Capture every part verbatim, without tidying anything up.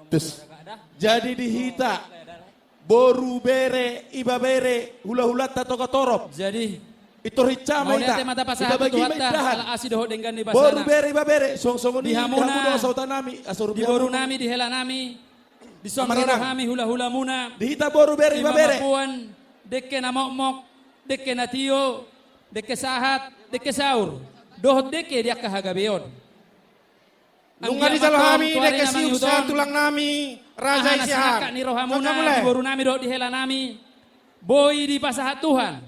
Terus. Jadi di hita, boru, bere, ibebere, hulahulanta Togatorop. Jadi, pintor hinsa ma hita. Mauliate ma tapasahat tu Tuhanta, indahan, ala asi dohot denggan ni basana. Boru, bere, ibebere, songon i di hamuna, di hamu dongan sahutanami, di boru nami, di hela nami, dison ro do hami hulahulamuna. Di hita boru, bere, ibebere. Ima mamboan, dengke na mokmok, dengke na tio, dengke sahat, dengke saur, dohot dengke di angka hagabeon. Nunga dijalo hami dengke siuk sian tulang nami, Raja Siahaan. Aha na sinangkap ni rohamuna, di boru nami dohot di hela nami, boi dipasahat Tuhan.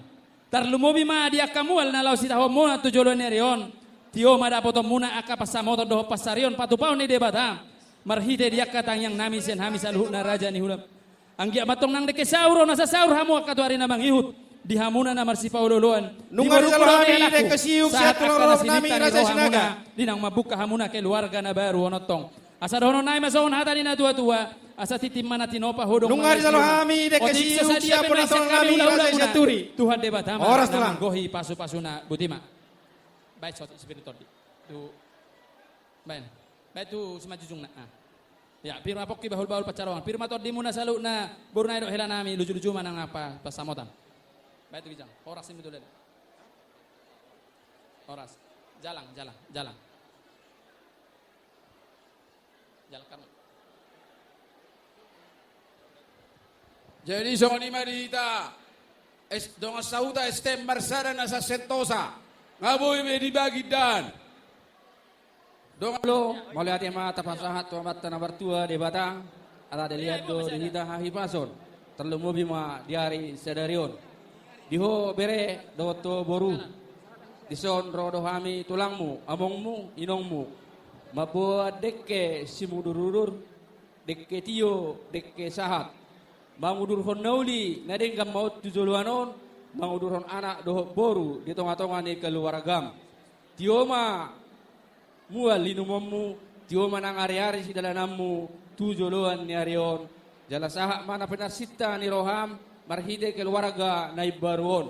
Tarlumobi ma di angka mual na laho sitahonmuna tu joloan ni ari on. Tio ma dapotonmuna angka pansamotan dohot pansarion patupaon ni Debata. Marhite di angka tangiang nami sian hami saluhutna raja ni hula. Anggiat ma antong nang dengke saur on, asa saur hamu angka tu ari na mangihut. Di hamuna na marsipaolooloan. Nunga dijalo hami dengke siuk sian tulang nami, Raja Sinaga. Di naung mambuka hamuna keluarga na baru on antong. Asa dohonon nami ma songon hata ni na tuatua. Asa tintin ma na tinopa, hodong ma na i. Nunga dijalo hami dengke siuk sian tulang nami, Raja Sianturi. Tuhan Debata ma na manggohi pasupasuna. Boti ma. Baen, so, sipir ni tondi. Tu. Baen. Baen tu simanjujungna. Ah. Ya, pir ma pongki bahulbahul pansamotan. Pir ma tondimuna saluhutna, boru nami dohot hela nami, lujuluju ma nang pansamotan. Baen tu ginjang. Horas i ma tu lele. Horas. Jalang, jalang, jalang. Jalang, karung. Jadi songon i ma di hita, dongan sahuta S T M Marsada na Santosa, nga boi be dibagi indahan. Dongan. Mauliate ma tapasahat tu Amanta na martua Debata, ala dilehon do di hita hahipason, tarlumobi ma di ari sadari on. Di ho bere dohot ho boru, dison ro do hami tulangmu, amongmu, inongmu, mamboan dengke simudurudur, dengke tio, dengke sahat. Mangudurhon na uli na denggan ma on tu joloan on, mangudurhon anak dohot boru di tongatonga ni keluargam. Tio ma mual inumonmu, tio ma nang ariari sidalananmu tu joloan ni ari on. Jala sahat ma na pinarsinta ni roham marhite keluarga na imbaru on.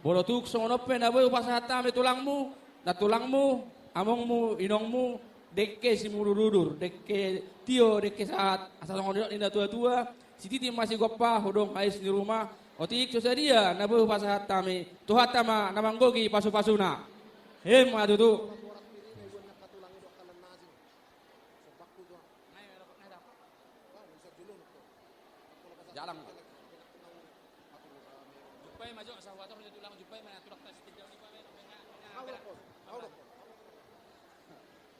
Molo tung songon on pe na boi hupasahat hami tulangmu, nantulangmu, amongmu, inongmu, dengke simudurudur, dengke tio, dengke sahat, asa songon nidok ni na tuatua, sititi ma sigompa, hodong hais ni ruma. Otik so sadia na boi hupasahat hami, Tuhanta ma na manggohi pasupasuna. Ima tutu. Jalang. Jumpai ma jo, sahuator jo tulang, jumpai ma tulang tas tinggal di.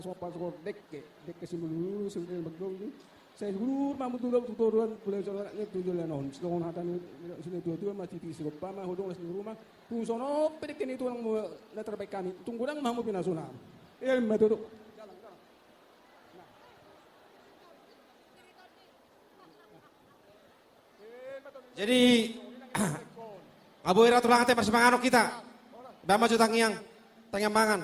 Sopa sopa dengke, dengke simudurudur, simudurudur. Sai hudur ma mutu do tu toruan, pula songon i tu joloan on. Songon hata ni na tuatua ma, sititi sigompa ma, hodong hais ni ruma. Tung songon on pe dengke ni tulangmu na tarbahen hami, tung godang ma hamu pinasuna. Ima tutu. Jadi, nga boi ra tulang, ate, marsimanganon hita. Baen ma jo tangiang, tangiang mangan.